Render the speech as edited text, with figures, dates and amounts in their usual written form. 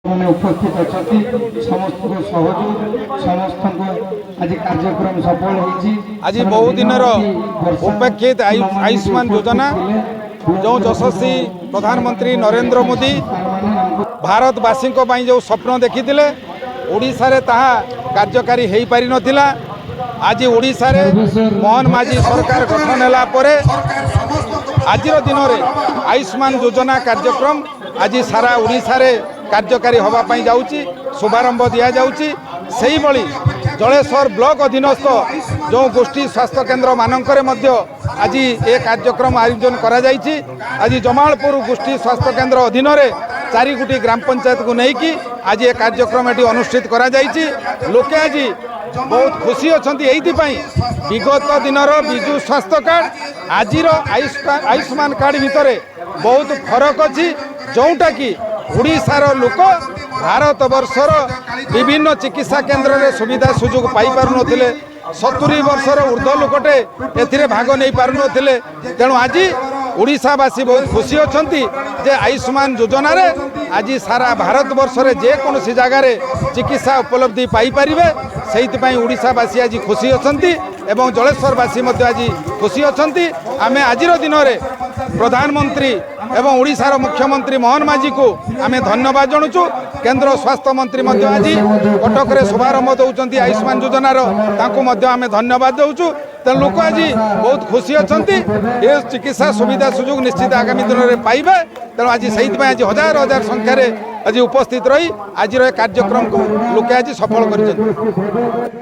ମାନେ ଉପସ୍ଥିତ ଅଛନ୍ତି, ସମସ୍ତଙ୍କୁ ସହଯୋଗ, ସମସ୍ତଙ୍କୁ ଆଜି କାର୍ଯ୍ୟକ୍ରମ ସଫଳ ହେଇଛି। ଆଜି ବହୁ ଦିନର ଉପେକ୍ଷିତ ଆୟୁଷ୍ମାନ ଯୋଜନା, ଯେଉଁ ଯଶସ୍ୱୀ ପ୍ରଧାନମନ୍ତ୍ରୀ ନରେନ୍ଦ୍ର ମୋଦି ଭାରତବାସୀଙ୍କ ପାଇଁ ଯେଉଁ ସ୍ୱପ୍ନ ଦେଖିଥିଲେ, ଓଡ଼ିଶାରେ ତାହା କାର୍ଯ୍ୟକାରୀ ହୋଇପାରିନଥିଲା। ଆଜି ଓଡ଼ିଶାରେ ମୋହନ ମାଝୀ ସରକାର ଗଠନ ହେଲା ପରେ ଆଜିର ଦିନରେ ଆୟୁଷ୍ମାନ ଯୋଜନା କାର୍ଯ୍ୟକ୍ରମ ଆଜି ସାରା ଓଡ଼ିଶାରେ କାର୍ଯ୍ୟକାରୀ ହେବା ପାଇଁ ଯାଉଛି, ଶୁଭାରମ୍ଭ ଦିଆଯାଉଛି। ସେଇଭଳି ଜଳେଶ୍ୱର ବ୍ଲକ ଅଧୀନସ୍ଥ ଯେଉଁ ଗୋଷ୍ଠୀ ସ୍ୱାସ୍ଥ୍ୟ କେନ୍ଦ୍ର ମାନଙ୍କରେ ମଧ୍ୟ ଆଜି ଏ କାର୍ଯ୍ୟକ୍ରମ ଆୟୋଜନ କରାଯାଇଛି। ଆଜି ଜମାଳପୁର ଗୋଷ୍ଠୀ ସ୍ୱାସ୍ଥ୍ୟ କେନ୍ଦ୍ର ଅଧୀନରେ 4 ଗୋଟି ଗ୍ରାମ ପଞ୍ଚାୟତକୁ ନେଇକି ଆଜି ଏ କାର୍ଯ୍ୟକ୍ରମ ଏଠି ଅନୁଷ୍ଠିତ କରାଯାଇଛି। ଲୋକେ ଆଜି ବହୁତ ଖୁସି ଅଛନ୍ତି ଏଇଥିପାଇଁ, ବିଗତ ଦିନର ବିଜୁ ସ୍ୱାସ୍ଥ୍ୟ କାର୍ଡ଼, ଆଜିର ଆୟୁଷ୍ମାନ କାର୍ଡ଼ ଭିତରେ ବହୁତ ଫରକ ଅଛି, ଯେଉଁଟାକି ଓଡ଼ିଶାର ଲୋକ ଭାରତ ବର୍ଷର ବିଭିନ୍ନ ଚିକିତ୍ସା କେନ୍ଦ୍ରରେ ସୁବିଧା ସୁଯୋଗ ପାଇପାରୁନଥିଲେ। 70 ବର୍ଷର ଉର୍ଦ୍ଧ୍ୱ ଲୋକଟେ ଏଥିରେ ଭାଗ ନେଇପାରୁନଥିଲେ। ତେଣୁ ଆଜି ଓଡ଼ିଶାବାସୀ ବହୁତ ଖୁସି ଅଛନ୍ତି ଯେ ଆୟୁଷ୍ମାନ ଯୋଜନାରେ ଆଜି ସାରା ଭାରତବର୍ଷରେ ଯେକୌଣସି ଜାଗାରେ ଚିକିତ୍ସା ଉପଲବ୍ଧି ପାଇପାରିବେ। ସେଇଥିପାଇଁ ଓଡ଼ିଶାବାସୀ ଆଜି ଖୁସି ଅଛନ୍ତି ଏବଂ ଜଳେଶ୍ୱରବାସୀ ମଧ୍ୟ ଆଜି ଖୁସି ଅଛନ୍ତି। ଆମେ ଆଜିର ଦିନରେ ପ୍ରଧାନମନ୍ତ୍ରୀ ଏବଂ ଓଡ଼ିଶାର ମୁଖ୍ୟମନ୍ତ୍ରୀ ମୋହନ ମାଝୀକୁ ଆମେ ଧନ୍ୟବାଦ ଜଣାଉଛୁ। କେନ୍ଦ୍ର ସ୍ୱାସ୍ଥ୍ୟ ମନ୍ତ୍ରୀ ମଧ୍ୟ ଆଜି କଟକରେ ଶୁଭାରମ୍ଭ ଦେଉଛନ୍ତି ଆୟୁଷ୍ମାନ ଯୋଜନାର, ତାଙ୍କୁ ମଧ୍ୟ ଆମେ ଧନ୍ୟବାଦ ଦେଉଛୁ। ତେଣୁ ଲୋକ ଆଜି ବହୁତ ଖୁସି ଅଛନ୍ତି। ଏ ଚିକିତ୍ସା ସୁବିଧା ସୁଯୋଗ ନିଶ୍ଚିତ ଆଗାମୀ ଦିନରେ ପାଇବେ। ତେଣୁ ଆଜି ସେଇଥିପାଇଁ ଆଜି ହଜାର ହଜାର ସଂଖ୍ୟାରେ ଆଜି ଉପସ୍ଥିତ ରହି ଆଜିର ଏ କାର୍ଯ୍ୟକ୍ରମକୁ ଲୋକେ ଆଜି ସଫଳ କରିଛନ୍ତି।